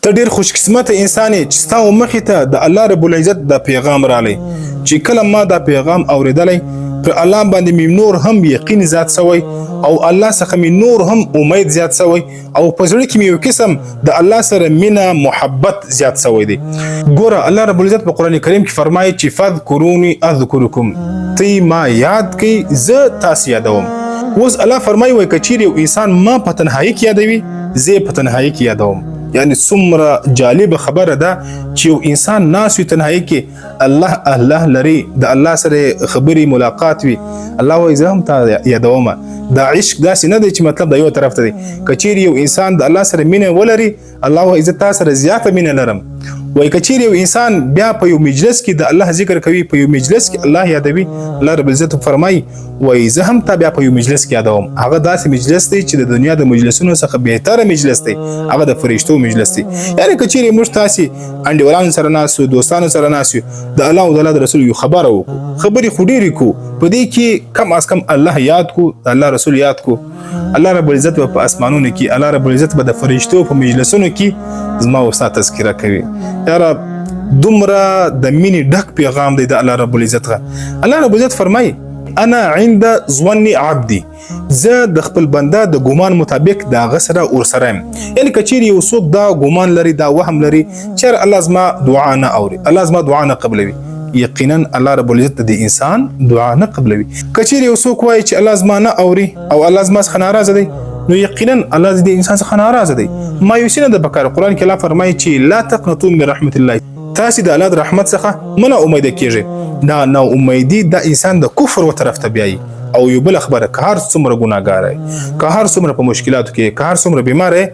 ته ډیر خوش قسمت انسان یې چې ستا و مخې ته د الله رب العزت دا پیغام رالی. چې کله ما دا پیغام اوریدلی، پر الله باندې مې نور هم یقین زیات سوی او الله څخه مې نور هم امید زیات سوی او په زړه کې مې یو قسم د الله سره مینه محبت زیات سوی دی. ګوره، الله رب العزت په قرآن کریم کې فرمایي چې فذکروني اذکرکم، تی ما یاد کړئ، زه تاسو یادوم. اوس الله فرمایي، وایي که چیرې یو انسان ما په تنهایی کې یادوي، زه یې په تنهایی کې یادوم. یعنی څومره جالب خبره ده چې یو انسان ناست وي تنهایی کې، الله الله لري، د الله سره خبرې ملاقات وي، الله وایي زه هم تا یادوم. دا عشق داسې نه دی چې مطلب د یو طرف ته دی. که چیرې یو انسان د الله سره مینه ولري، الله وایي زه تا سره زیاته مینه لرم. وایي که چیرې یو انسان بیا په یو مجلس کې د الله ذکر کوي، په یو مجلس کې الله یادوي، الله رب العزت فرمایي، وایي زه هم تا بیا په یو مجلس کې یادوم. هغه داسې مجلس دی چې د دنیا د مجلسونو څخه بهتره مجلس دی، هغه د فرشتو مجلس دی. یعنی که چیرې موږ تاسې انډیوالانو سره ناست یو، دوستانو سره ناست یو، د الله او د الله د رسول یو خبره وکړو، خبرې خو ډېرې کو، په دې کې کم از کم الله یاد کو، د الله رسول یاد کو، الله رب العزت به په اسمانونو کې، الله رب العزت به د فرشتو په مجلسونو کې زما او ستا تذکره کوي. یاره، دومره د مینې ډک پیغام دی د الله رب العزت غه. الله رب العزت فرمایي: انا عند ظن عبدي، زه د خپل بنده د ګمان مطابق د هغه سره ورسره یم. یعنی که چیرې یو څوک دا ګمان لري، دا وهم لري چې الله زما دعا نه اوري، الله زما دعا نه قبلوي، یقینا الله رب العزت د انسان دعا نه قبلوي. که چیرې یو څوک وایي چې الله زما نه اوري او الله زما څخه ناراضه دی، نو یقینا الله د انسان څخه ناراضه دی. مایوسي نه ده پکار. قرآن کې الله فرمایي چې لا تقنطوا من رحمت الله، تاسو د الله د رحمت څخه مه نا امیده کیږئ. دا نا امیدي دا انسان د کفر و طرف ته بیایي. او یو بل خبره، که هر څومره ګناهګار یې، که هر څومره په مشکلاتو کې، که هر څومره بیمار یې،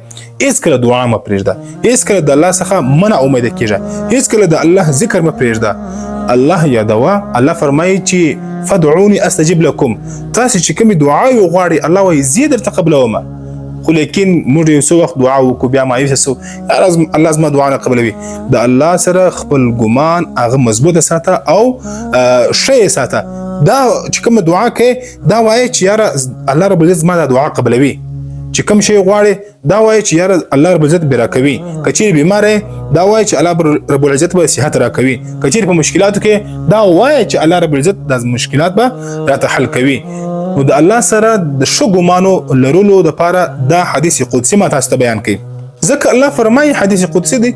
هیڅکله دعا مه پرېږده، هیڅکله د الله څخه مه نا امیده کیږه، هیڅکله د الله ذکر مه پرېږده، الله یادوه. الله فرمایي چې فدعوني استجب لکم، تاسو چې کومې دعاوې غواړئ، الله وایي زه درته قبلوم. خو لیکن موږ یو څو وخت دعا وکړو، بیا مایوسه سو، الله زما دعا نه قبلوي. د الله سره خپل ګمان هغه مضبوطه ساته او ښه یې ساته. دا چې کومه دعا کوې، دا وایې چې یاره، الله رب العزت زما دا دعا قبلوي. چې کوم شی غواړې، دا وایي چې یاره، الله رب العزت به راکوي. که چیرې بیمار یې، دا وایي چې الله رب العزت به صحت راکوي. که چیرې په مشکلاتو کې، دا وایي چې الله رب العزت دا مشکلات به راته حل کوي. نو د الله سره د ښه ګمانو لرلو دپاره دا حدیث قدسي ما تاسو ته بیان کړي، ځکه الله فرمایي، حدیث قدسي دی: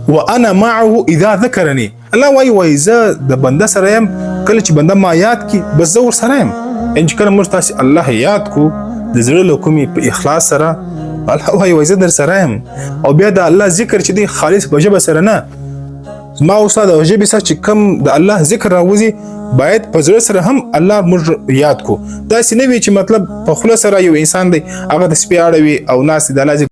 وانا معه اذا ذکرني. الله وایي، وایي زه د بنده سره یم کله چې بنده ما یاد کی، بس زه ورسره یم. یعنی چې کله موږ تاسو الله یاد کو د زړه له کومې په اخلاص سره، الله وایي، وایي زه در سره یم. او بیا د الله ذکر چې دی خالص په ژبه سره نه، زما او ستا د ژبې سره چې کوم د الله ذکر راوځي، باید په زړه سره هم الله موږ یاد کو. داسې نه وي چې مطلب په خوله سره یو انسان دی، هغه د سپي اړوي او ناست د الله ذکر.